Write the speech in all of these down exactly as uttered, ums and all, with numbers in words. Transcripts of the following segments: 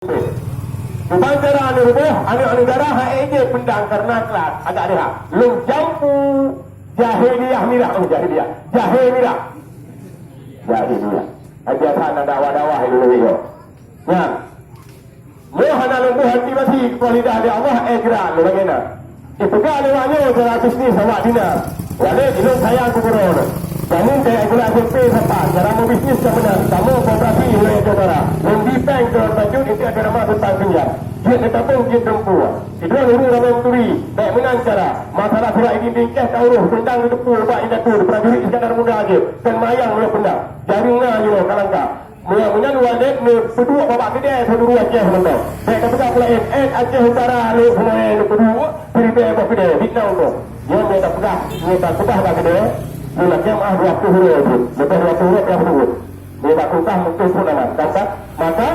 Bukan cara aneuk ruboh, aneuk-aneuk dara hana jeuet peundang karena kelas agak dera. Lôn jampu jahiliyah mirah, oh, jahiliyah. Jahil mirah. Jahiliyah. Biasa na dakwah-dakwah ilèe-ilèe nyoe. Nyan. Nyoe hana lôn buet hati basi, keu lidah lé Allah, eh, geura lôn lagèe na. Ipeugah lé awak nyoe cara bisnis awak dinan. Walét, ilôn sayang keu gurèe nyoe. Jameun keu gula S M P sapat, cara meubisnis ka meunan, kamoe koperasi wilayah Jawa Barat. Lôn bi péng keu Tanjung, itu ada nama Sultan Sinjam. Jeuet neutabong, jeuet neumpue. Sidroe ureueng ramè meuturi, bèk meunan cara. Masalah surat idin bingkeh ka urôh, teuntang neuteupeue bak indatu, prajurit Iskandar Muda jeuet. Kan mayang lôn peundang. Jareung na nyoe ka langka. Meunyoe meunan Walét neupeuduek bak keudè, seuluruh Aceh mantong. Bèk tapeugah peulaén, eh, Aceh Utara lé semuanya neupeuduek, siribèe boh keudè, fitnah tu. Nyoe meunan tapeugah, meunan tapeugah bak keudè, meulakèe meu'ah dua ploh uroe tu. Leubèh dua ploh uroe, dua ploh uroe. Meunan tapeugah mungken pun aman. Maka, maka,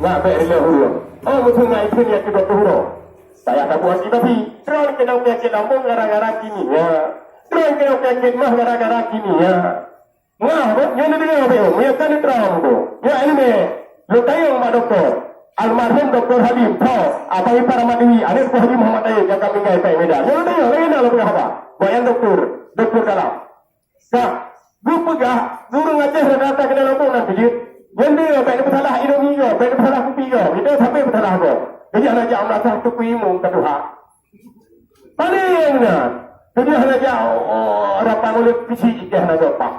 nak bèk rilèe uroe. Oh, meuteumèe iphon nyang keu dua ploh uroe. Payah tabuet hati basi. Droe keunong penyakit lambung gara-gara kimia. Droe keunong penyakit mah gara-gara kimia. Ngah, nyoe neudeungoe, meunyoe ka neutram tu. Nyoe ileumèe, lôn tanyong bak dokto. Almarhum Dokto Halim, tho, Abang Ipar Ahmad Dewi, aneuk Teungku Haji Muhammad Taib nyang ka meuninggai di Medan. Nyoe lôn tanyong, laén na lôn peugah haba. Bak nyan dokto, dokto dalam. Ka geupeugah, ureueng Aceh rata-rata keunong lambung nan keujeuet. Nyan dia, bèk neupeusalah Indomie goe, bèk neupeusalah kupi goe. Kita sampai peusalah goe. Jadi, hana jak meurasa teupeu imum ka tuha. Paléng na. Keujeuet hana jak, oh, rapat ulèe pisi ikèh na geupak.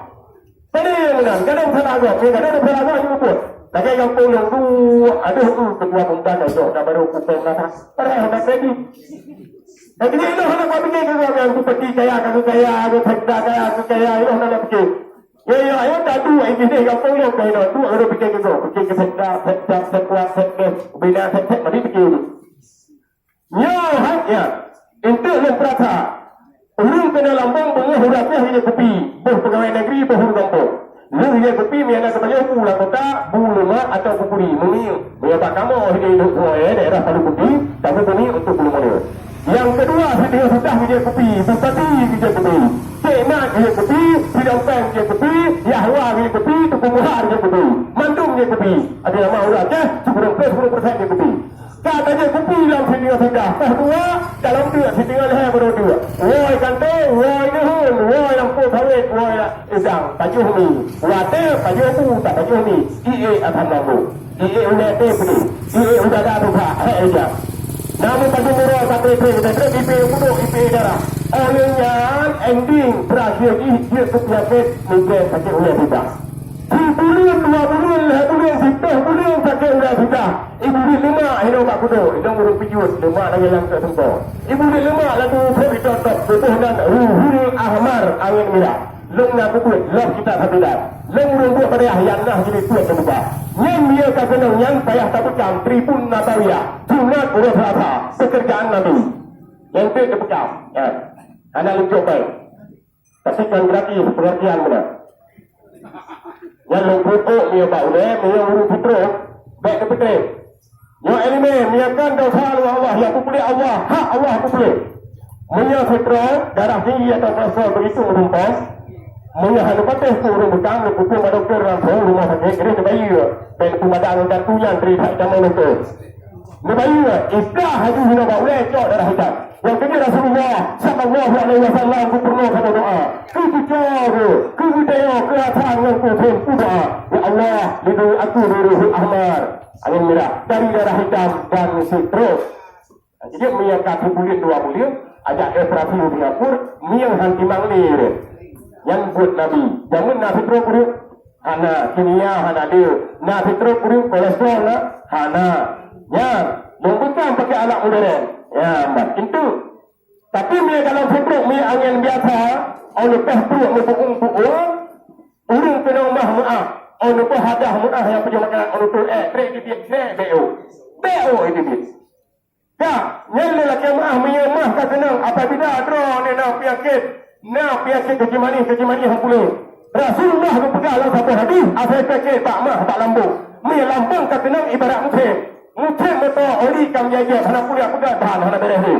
Paléng na. Kadang salah geuh, kadang salah geuh nyang buet. Lagèe gampông nyang duek, adoh, uh, ketua muda dah jok, dah baru pukul belakang. Padahai hana jadi. Jadi, inoe hana kuat pikir keu geuh, nyang bupati kaya, kami kaya, geuh sekda kaya, kami kaya, inoe hana kuat pikir. Ya, ya, ya, dah duek, ini deh, gampông nyang kaya, duek, baru pikir keu geuh. Pikir keu sekda, sekda, sekda, sekda, bina, sekda, mari pikir dulu. Nyoe hai nyan, eunteuk lôn peurasa, ureueng keunong lambung beungoh uroe Aceh ilèe kupi, boh peugawai negeri, boh ureueng gampông. Lheueh ilèe kupi, meunyo na teubayeue bu lam kota, bu leumak atawa bu kuri, meungieng. Meunyo bak kamoe, di, di, di daerah Palu Putih, kamoe meungieng untuk bu leumoe. Nyang keudua, sideungoe sudah ilèe kupi, bupati ilèe kupi, cék mat ilèe kupi, sidang péng ilèe kupi, yahwa ilèe kupi, tukang muhar ilèe kupi, mandum ilèe kupi. Ada nama ureueng Aceh, sepuluh persen, sepuluh persen ilèe kupi. Ka tajak kupi lam sideungoe sudah, poh dua, dalam deuk sideungoe lhèe baroe deuk. Woe kantô, woe neuheun, woe lampôh sawét, woe idang, pajoh mi. Watèe pajoh bu, tak pajoh mi. Ié asam lambung. Ié ulèe té peudeh. Ié udara tuha, hék ija. Namun pajoh murah, tak tré-tré, tak tré, ipe budok, ipe darah. Oleh nyan, ending, berakhir jih, jeuet keu penyakit, migrain, sakét ulèe tuha. Sibuleuen, dua buleuen, lhèe buleuen, siplôh buleuen, sakét ulèe tuha. Ibu di lemak, hidong bak kudok, hidong ureueng pijuet, lemak lagèe lam keu sengko. Ibu di lemak laju sop itop-top, tuboh nan ruhul ahmar, angén mirah. Lôn na peubuet, lom kita sabilan. Lôn ureueng buet padahai nyang na jini tuet teubuka. Nyan meunyo ka keunong nyan payah tapeukam Tribun Nabawiyah, sunat uroe Selasa, peukeurjaan Nabi. Nyan pih teupeukam. Ya. Hana leucok bai. Tapi kan gratis pengertian beuna. Nyan lôn peuet ôk meunyoe bak ulèe, meunyoe ureueng fitroh, bèk neupeutrép. Nyoe ileumèe, meunyoe kan desya luwah Allah, nyang peupuléh Allah, hak Allah peupuléh. Meunyoe fitroh, darah tinggi atau kolesterol begitu meurumpok, meunyoe hana patéh keu ureueng bukang, neupeuphon bak dokto langsung rumoh sakét, jih neubayeue, bèk neupeumadan ngon kartu nyan, bri that tamong dokto. Neubayeue, iplah laju hinoe bak ulèe cok darah itam. Nyang keuneuk Rasulullah sallallahu alaihi wasallam geupeurunoe saboh doa. Keu cucoe, keu geutanyoe, keu atra ngon keu phon peudoa. Ya Allah, lindungi aku dari ruhul ahmar, angin merah, dari darah hitam dan stroke. Jadi meunyo ka sibuleuen dua buleuen, ajak operasi u Singapura, meunyo han timang lé. Nyan buet Nabi. Jameun na stroke ureueng? Hana, kimia hana ada. Na stroke ureueng, kolesterol na? Hana. Nyan, lôn bukang pakai alat modern. Ya, mat. Itu. Tapi meunyo dalam stroke, meunyo angén biasa, oh leupah pruet meubuung-buung, ureueng keunong mah meu'ah, oh leupah hadah meu'ah nyang pajoh makanan, oh leupah eh, trek dibiet, trek beo. Beo dibiet. Ka, nyan lé lakèe meu'ah meunyoe mah ka keunong apabila droeneuh na peunyakét, na peunyakét keuci manéh, keuci manéh nyang puléh. Rasulullah geupeugah lam saboh hadih, asai peunyakét bak mah, bak lambung. Meunyoe lambung ka keunong ibarat musim. Musim moto oli ka meujajak, hana puléh peugah bahan, hana bèrèh lé.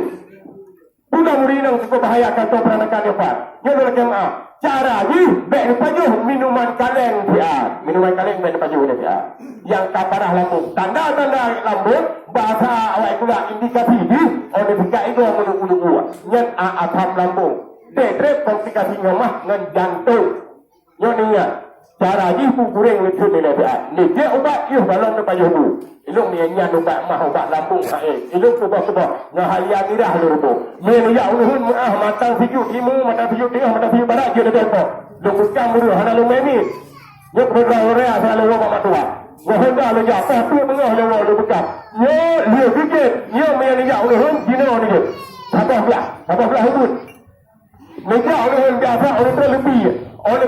Bunoe murit inong cukup bahaya kantô peuranakan nyoe pat. Nyoe lôn lakèe meu'ah. Cara jih bèk neupajoh minuman kaleng siat. Minuman kaleng bèk neupajoh nyan siat. Nyang ka parah lambung. Tanda-tanda lambung, bahasa awak Sunda indikasi jih, oh, neupikat igoe meulubu-lubu. Nyan a-, asam lambung. Trép-trép komplikasi nyoe mah ngon jantông. Nyoe neuingat, cara jih beu gurèng neutheun nilai siat. Neujak ubat, yoh, golom neupajoh bu. Ilôn meunyan ubat mah, ubat lambung saé. Ilôn keubah-keubah ngon hal nyang mirah lôn reubôh. Meunyoe jak ulôn meu'ah mata sijuek timu, mata sijuek teungoh, mata sijuek barat, jeuet lagèe po. Lôn peukam ureueng hana lôn mé miet. Nyoe keubeutulan ureueng asai lôn woe bak meutuah. Ngon honda lôn jak, poh peuet beungoh lôn woe lôn peukam. Nyoe lheueh biet, nyoe meunyoe jak ulôn jinoe neujeuet. Saboh blah, saboh blah ubit. Meunyoe jak ulôn biasa, ulôn treuk leubeh. Oleh